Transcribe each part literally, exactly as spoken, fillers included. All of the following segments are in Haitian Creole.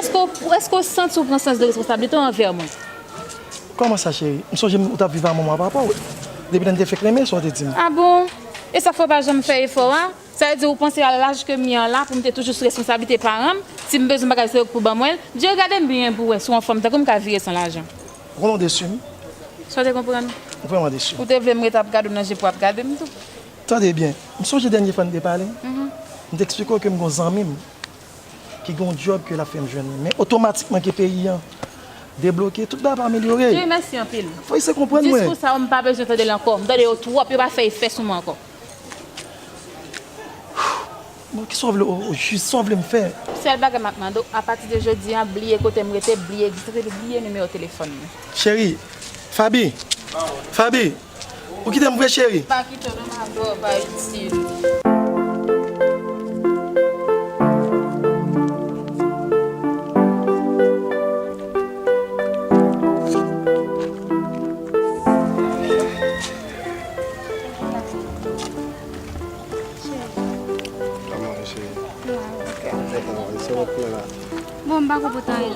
Èske w, èske w santi w pran sans de responsablite w anvè mwen? Kòman sa, cheri? M sonje m, ou t ap viv ak manman papa w. Depi lè n te fèk renmen, sa w te di m. A bon? E sa k fè w pa janm fè efò a? Sa vle di ou panse a laj ke m ye an la pou m te toujou sou responsablite paran m? Si m bezwen bagay, se yo k pou ban mwen l? Jerry, gade m byen pou w wè si w anfòm tankou m ka vire san lajan. Ou konnen w desi m. Sa w te konprann? Ou vrèman desi m. Ou te vle m rete ap gade w nan je pou w ap gade m tou. Tande byen, m sonje dènye fwa n te pale, m te eksplike w ke m gen yon zanmi m ki gen yon djòb ke l ap fè m jwenn li. Men otomatikman ke peyi an debloke, tout bagay ap amelyore. Dieu mèsi anpil. Fò w eseye konprann mwen. Diskou sa yo, m pa bezwen tande l ankò. M tande yo twòp, yo pa fè efè sou mwen ankò. Bon, kisa w vle, o, o jis, sa w vle m fè? Sèl bagay m ap mande w, apati de jodi a, bliye kote m rete, bliye egzistans epi bliye nimewo telefòn mwen. Cheri, Faby, Faby, ou kite m vre, cheri? Pa kite w non, m ap ba w pa itil. Kòman w ye, cheri? Mwen, ok. Kòman w ye? Se ou k la? Bon, m pa konprann anyen.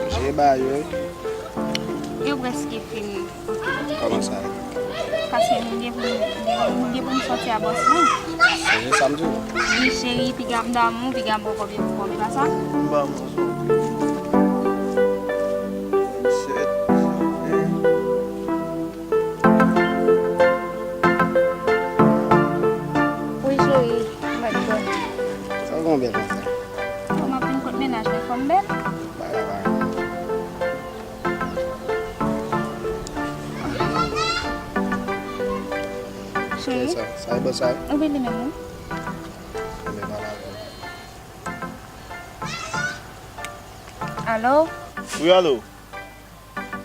Jere bagay yo, wi. Yo prèske fini. Kòman sa? Paske m gen pou m, m gen pou m sòti a bòs mwen. Se jis sa m di w. Wi, cheri, piga m damou, piga m poko byen pou kòm pa sa. M ba mwen sou. Sèt. Wi, cheri, m mèt dòmi. Sa w gen w bèl konsa? Bon, m ap vin kot mennaj mwen, fò m bèl. Bagay la. Cheri? Sa, sa e bon sa? Wi, li menm, wi. Anben, pale avè m. Alo? Wi, alo.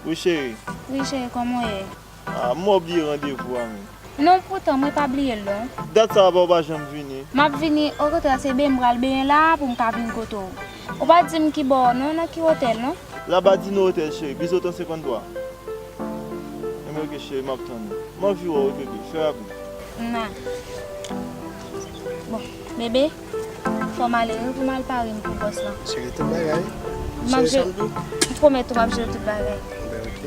Wi, cheri. Wi, cheri, kòman w ye? Ah, m wè w bliye randevou a, men. Non, poutan, mwen pa bliye l, non. Dat sa a pa, ou pa janm vini. M ap vini, okontrè, se benyen m pral benyen la a pou m ka vin kote w. Ou pa di m ki bò, non, nan ki otèl, non? Labadino Otèl, cheri, Bizoton senkanntwa. Enben, ok, cheri, m ap tann ou. M anvi wè w, wi, bebe, fè rapid. Nan. Bon, bebe, fò m ale wi pou m al pare m pou bòs lan. Cheri, tout bagay. M ap jere, m pwomèt ou m ap jere tout bagay. Enben, ok.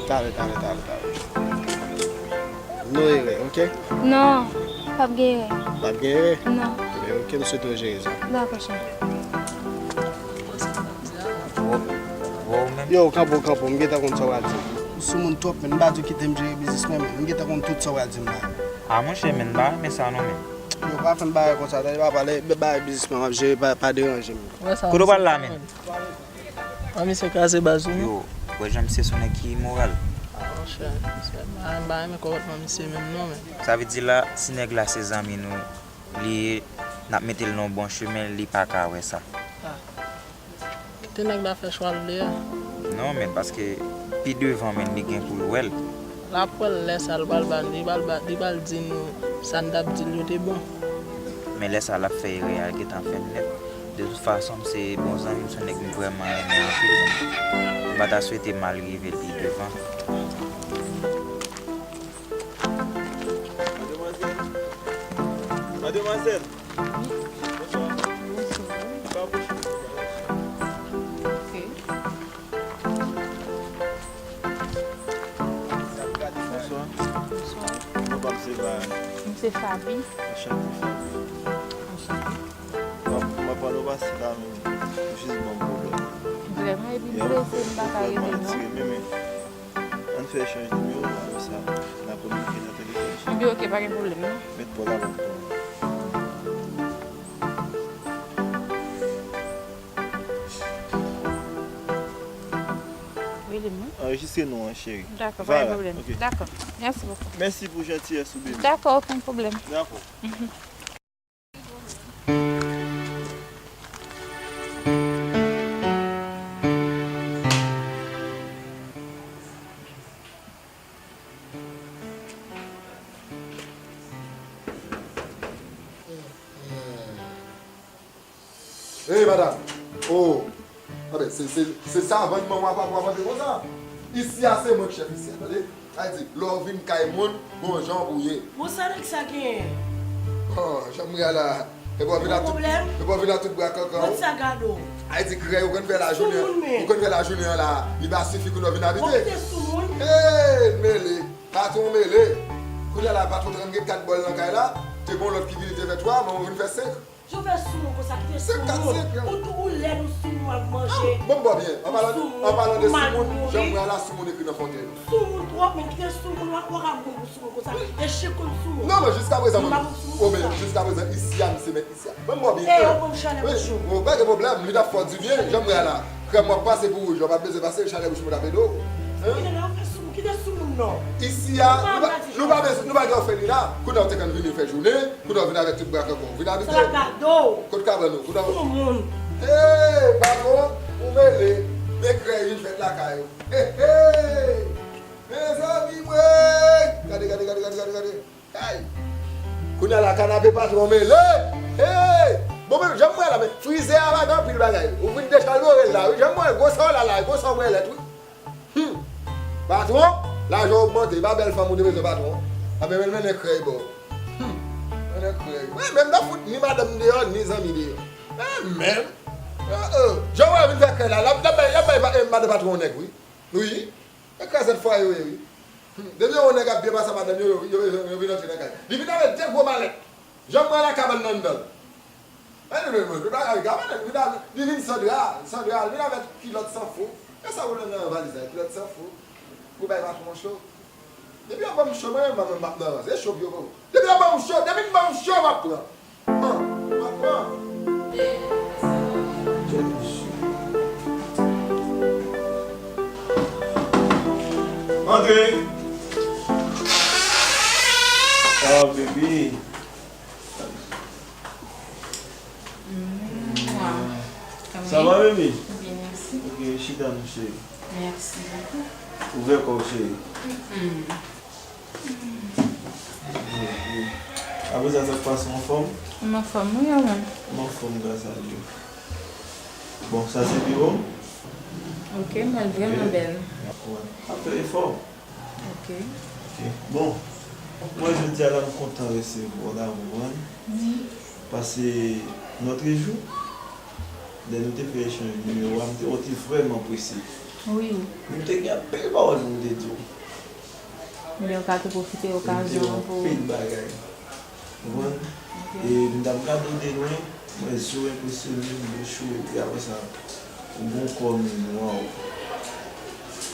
Talè, talè, talè, talè. No erè, ok? Non, p ap gen erè. P ap gen erè? Non. Enben, ok, m swete w jere sa. Dakò, cheri. Yo, kanpe w, kanpe w, m gentan konn sa w pral di m. Ou soumoun twòp, men m pa di w kite m jere biznis mwen, men m gentan konn tout sa w pral di m la. A, monchè, men m pa renmen sa non, men. Yo, pa fè m bagay konsa, tande papa, lè bagay biznis mwen, m ap jere, pa, pa deranje m. Kote w pral la, men? An, misye kraze baz ou, non? Yo, wè jan misye se yon nèg ki imoral. A, monchè, misye, m pa, m pa renmen konpòtman misye menm non, men. Sa vle di la, si nèg la se zanmi nou, li, n ap mete l nan yon bon chemen, li pa ka wè sa. A. Kite nèg la fè chwa l vle a. Non, men paske pi devan, men li gen pou l wè l. L ap wè l lè sa l pral ba n, li pral ba, li pral di nou sa n t ap di l yo te bon. Men lè sa l ap fè erè a, l gentan fè l nèt. De tout fason, m se bon zanmi, m se yon nèg m vrèman renmen anpil. M pa ta swete mal rive l pi devan. Mademwazèl. Mademwazèl. Bonswa. Bonswa. Pa bouche. Ok. Bonswa. Bonswa. Non pa m se Faby. M se Faby. Anchante, Faby. Anchante. M ap, m ap pale w pase la, men ou jis ban m pwoblèm. Vrèman, epi m prese, m pa ka rete non. Ann fè echanj nimewo, apre sa, n a kominike nan telefòn. Ebyen, ok, pa gen pwoblèm, non. Met pa w la pou mwen. Rele m, non. Anrejistre non an, cheri. Dakò, pa gen pwoblèm. Dakò. Mèsi bokou. Mèsi pou jantiyès ou, baby. Dakò, okenn pwoblèm. Dakò. Hey, madam! Oh! Anben, se, se, se savann manman w ap, ap, ap antre konsa. Isi a se mwen k chèf isi a, tande? Sa vle di, lè w vin kay moun, gon jan pou w ye. Bon, sa nèg sa genyen? Oh, jan m ye a la, Epi w vin ak tout, epi w vin ak tout bra kankan w. Sa gade w. Ayiti krèy, ou konn fè lajounen, ou konn fè lajounen an la, li pa sifi kounye a w vin abite. Bon, kite soumoun. Hey, mele. Patwon mele. Kounye a la, patwon te konn gen kat bòl nan kay la, te gen yon lòt ki vini te fè twa, men ou vin fè senk. Jan w fè soumoun konsa, kite soumoun. Ou tou ou lèd, ou soumoun ap manje. Bon, bon, byen. An palan, an palan de soumoun, jan m wè a la, soumoun ekri nan fonte. Soumoun twòp, men kite soumoun, w a, w a ka mouri pou soumoun konsa. E chik konn soumoun. Non, men jiskaprezan, mwen, o, men jiskaprezan, isi a, misye mèt isi a. Mwen, mwen byen. E yo ban m chalè bouch ou. Wi, pa gen pwoblèm, li t ap fè w dibyen, jan m wè a la. Krèm w ap pase pou wouj, w ap bezwen pase, chalè bouch mwen t ap ede w. Hein? Kite nan, fè soumoun, kite soumoun, non. Isi a, nou pa, nou pa bezwen, nou pa gen òfelina. Kounye a w te konn vini fè jounen, kounye a w vin avèk tout bra kankan w vin abite. Sa gade w. Kot kabann ou? Kounye a w. Soumoun. Hey, patwon, ou mele. Men krèy vin fèt lakay ou. Hey, hey! Mezanmi mwen! Gade, gade, gade, gade, gade, gade. Hey! Kounye a la, kanape patwon mele. Hey! Bon, men, jan m wè la, men, frizè a pa gen anpil bagay. Ou vin dechalbore l la, wi. Jan m wè, gwo sa w la la, gwo sa w wè lèt, wi. Hmm! Patwon, lajan ogmante, e pa bèl fanm ou te bezwen, patwon. Anben, men, mennen krèy ba w. Hmm! Mennen krèy. Wi, men m ta fout ni madanm deyò, ni zanmi deyò. Men, men. Ah, euh, jan w wè vin fè krèy la, l ap, l ap bay, l ap bay, eh, madan patwon yon nèg, wi. Wi. E krazèt fwa yo ye, wi. Hmm, depi yon nèg ap byen pase a madanm yo, yo, yo, yo, yo vin antre nan kay. Li vin avèk de gwo malèt. Jan m wè la kabann nan anndan l. Ann, men, men, men, li vin avèk, li vin san dra, san dra, li vin avèk kilòt san fou. E sa ou nan valiz la, kilòt san fou. Pou bay patwon cho. Depi yo ban m cho, mwen menm, mwen menm, m ap nan rans. E cho pou yo ban m. Depi yo ban m cho, depi m ban m cho, m ap pran. Pran, m ap pran. Antre. Ah, baby. Sa va, baby? Byen, mèsi. Ok, chita, non, cheri. Mèsi bokou. Ouvè kò w, cheri. Mm. Ok. Apre sa, sa k pase, w anfòm? M anfòm, wi, ou menm? M anfòm, gras a Dye. Bon, sa se biwo m? Ok, mwen vrèman bèl. Ap fè efò. Ok. Ok. Bon, mwen jodi a la, m kontan resevwa w la, ou konprann? Paske lòtrejou, lè nou te fè echanj nimewo a, m te, ou te vrèman prese. Wi, wi. M te gen anpil pawòl pou m te di w. Men ou ka tou pwofite okazyon an pou. M te gen anpil bagay. Ou konprann? Ok. E m t ap gade w de lwen, mwen, zye w enpresyone m, bouch ou, epi apre sa, ou gen yon kò menm, waw.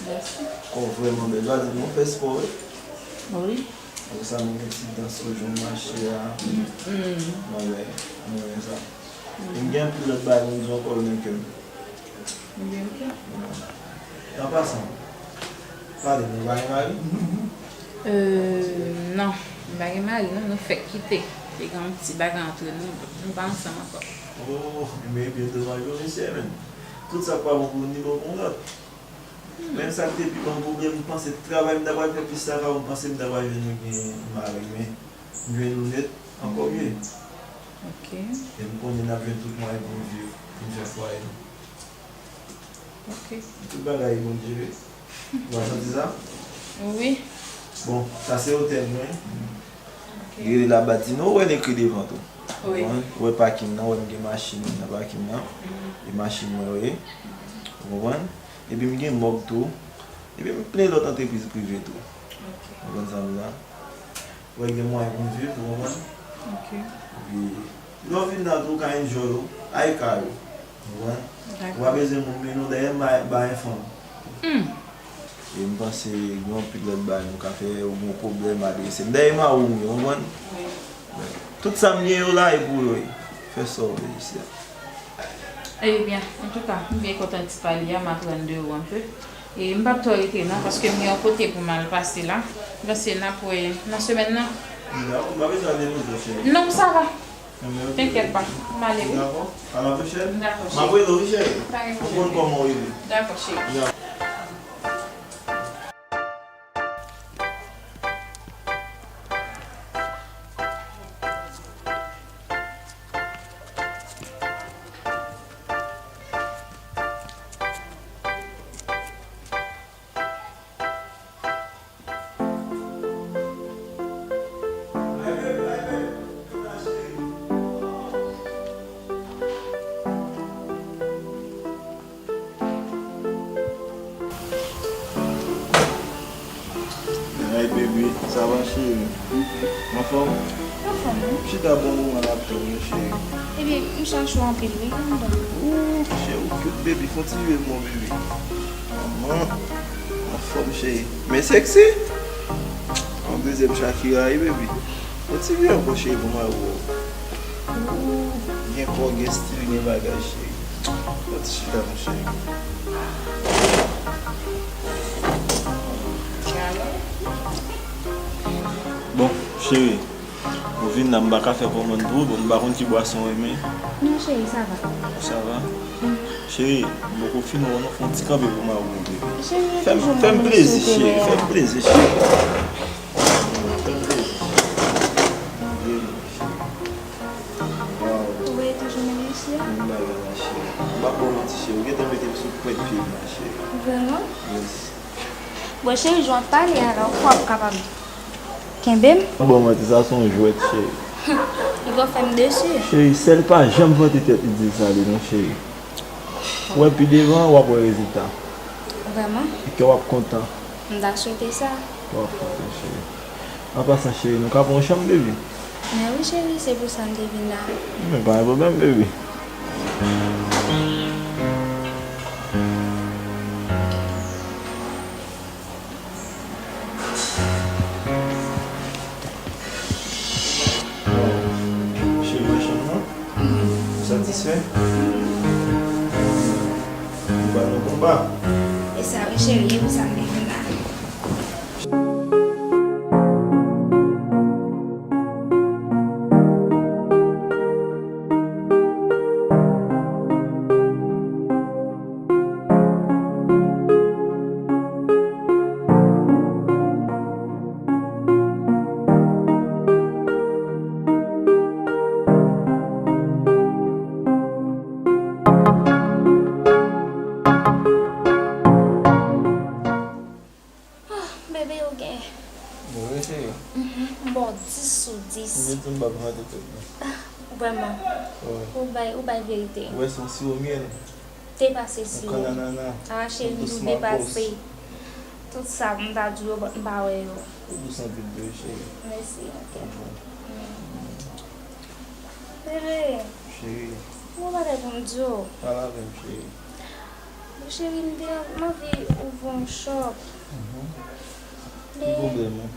Mèsi. Kò w vrèman bèl. Ou pa di m ou fè spò, wi? Wi. Apre sa, mwen gen ti dans ou jwenn mache a. Mm, mm. Mwen wè, mwen wè sa. Mm. E m gen anpil lòt bagay pou m di w ankò nan kè m. Ebyen, ok. An pasan, pale m, ou pa gen mari? Euh, non, m pa gen mari, non, nou fèk kite. Te gen yon ti bagay antre nou, donk, nou pa ansanm ankò. Oh, ebyen, byen domaj pou misye, menn. Tout sa k pa bon pou ou, ni bon pou yon lòt. Hmm. Menm sa k te pi ban m pwoblèm, m panse travay m ta pral fè plis travay, m panse m ta pral jwenn yon mari, men m jwenn ou nèt, ankò mye. Ok. E m konnen n ap jwenn tout mwayen pou n viv, pou n fè fwaye nou. Ok. Tout bagay Bondye, wi. Ou pa santi sa? Wi. Bon, sa se otèl mwen. Ok. Li rele La Batino, ou wè l ekri devan tou. Wi. Ou wè pakin nan, ou wè m gen machin nan pakin nan. Mhm. E machin mwen, wi. Ou konprann? Epi m gen mòg tou. Epi m plen lòt antrepriz prive tou. Ok. Ou konprann sa m di la? Wè gen mwayen pou n viv, ou konprann? Ok. Epi, lè w vin la tou, ou ka enjoy ou, ay kay ou, ou konprann? Dakò. Ou pa bezwen moun mennen w dèyè m ba, ba enfan m. Hmm. E m panse gen anpil lòt bagay nou ka fè, ou gen yon pwoblèm, adrese m. Dèyè mari w m ye, ou konprann? Wi. Tout sa m gen yo la, e pou yo ye. Fè sa w vle isi a. Ebyen, antouka, m byen kontan ti pale a, m ap rann de ou anpe. E m p ap twò rete non, paske m gen yon kote pou m al pase la. M panse n ap wè nan semèn nan. Dakò, m pa bezwen al depi jou, cheri. Non, sa va. Ebyen, ok. Tenkèt pa, m ale wi. Dakò, a la pwochèn. Dakò, cheri. M ap rele w wi, cheri. Pa gen pwoblèm. Ou konn kòman w rele. Dakò, cheri. Dakò. Bebe, sa va, cheri? Anfòm? Anfòm, wi. M chita bon moman n ap tann ou, cheri. Ebyen, m chache w anpil, wi, anndan. Ooh, cheri, ou cute, baby. Fè yon ti rive pou mwen, baby. Manman, anfòm, cheri. Men sexy. Yon dezyèm Shakira, wi, baby. Yon ti rive ankò, cheri, pou mwen, ooh. Gen kò, gen stil, gen bagay, cheri. Yon ti chita, mon cheri. Bon, cheri, ou vin la, m pa ka fè kòmann pou ou, bon, m pa konn ki bwason ou renmen. Non, cheri, sa va. Sa va? Mm. Cheri, m poko fin wè w non, fè yon ti kanpe pou m ak ou, bebe. Cheri, e toujou mwen menm sou teren an. Fè m plezi, cheri, fè m plezi, cheri. Fè m plezi. Vini, cheri. Waw. Ou wè toujou menm mesye? Menm bagay la, cheri. M p ap ba w manti, cheri. Ou gentan mete m sou pwent pye m la, cheri. Vrèman? Yes. Bon, cheri, jan w ap pale a la, ou kwè w ap kapab kenbe m? M p ap ba w manti, sa se yon jwèt, cheri. Li pral fè m desi. Cheri, sèl pa janm vante tèt li di l sa li non, cheri. Ou wè pi devan, w ap wè rezilta. Vrèman? E kè w ap kontan. M ta swete sa. W ap kontan, cheri. An pasan, cheri, nou ka pran yon chanm, baby? Men wi, cheri, se pou sa m te vin la. Men pa gen pwoblèm, baby. Cheri, machann nan? Ou satisfè? Ou ba nou konba? E sa wi, cheri, e pou sa m te vin la. Ah, bebe, ou gen. Mwen, wi, cheri. Mhm, m ba w dis sou dis. Ou di m pa vante tèt mwen. Ah, vrèman. Wi. Ou bay, ou bay verite. Ou wè, se yon siwo myèl. Depase siwo. Yon kannanana. Ah, cheri, m di w depase. Tout sa, m ta di w yo, but m pa wè yo. Ou dous anpil vre, cheri. Mèsi, ok. Ou bon. Mm. Bebe. Cheri. Yon bagay pou m di w. Pale avè m, cheri. Bon, cheri, m te, m anvi ouvri yon shop. Mhm. Ki pwoblèm ou?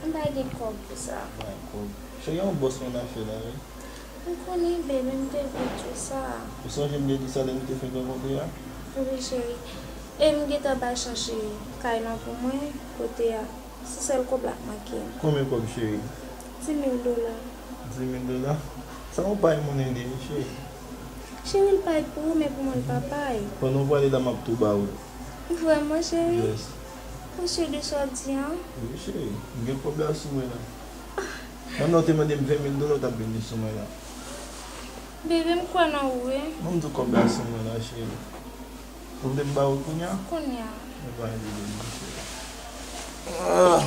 Men m pa gen kòb pou sa. Pa gen kòb. Cheri, yon bòs mwen nan afè la, wi. M konnen, bebe, m te vle di w sa. Ou sonje m te di sa lè nou te fenk rankontre a? Wi, cheri. E m gentan bay chèche kay lan pou mwen, kote a. Se sèl kòb la k manke m. Konbyen kòb, cheri? Dis mil dola. Dis mil dola? Sa yon pay monnen li ye, cheri. Cheri, l pay pou ou, men pou mwen, l pa pay. Pandan w prale la, m ap tou ba ou l. Vrèman, cheri? Yes. Ou si de sa w di an? Wi, cheri. M gen kòb la sou mwen la. Menm lè w te mande m ven mil dola, w t ap jwenn li sou mwen la. Bebe, m kwè nan ou, wi. Ban m di w kòb la sou mwen la, cheri. Ou vle m ba ou l kounye a? Kounye a. Mwen pa envite m, cheri. Ah.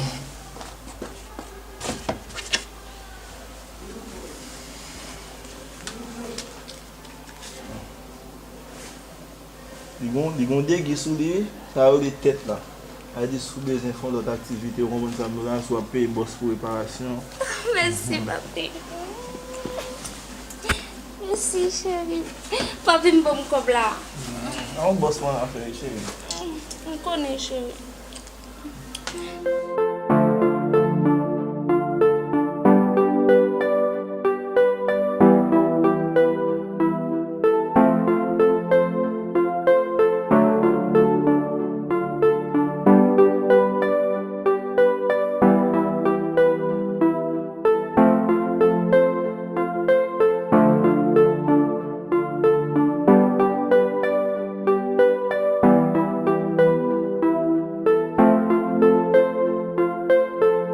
Li gon, li gon degi sou li, wi. Sa yo rele tèt la. Sa vle di si w bezwen fè yon lòt aktivite, ou konprann sa m di w la, si w ap peye bòs pou reparasyon. Mèsi, papi. Mèsi, cheri. Papi, m ban m kòb la. Nan yon bòs mwen afè, cheri. M konnen, cheri.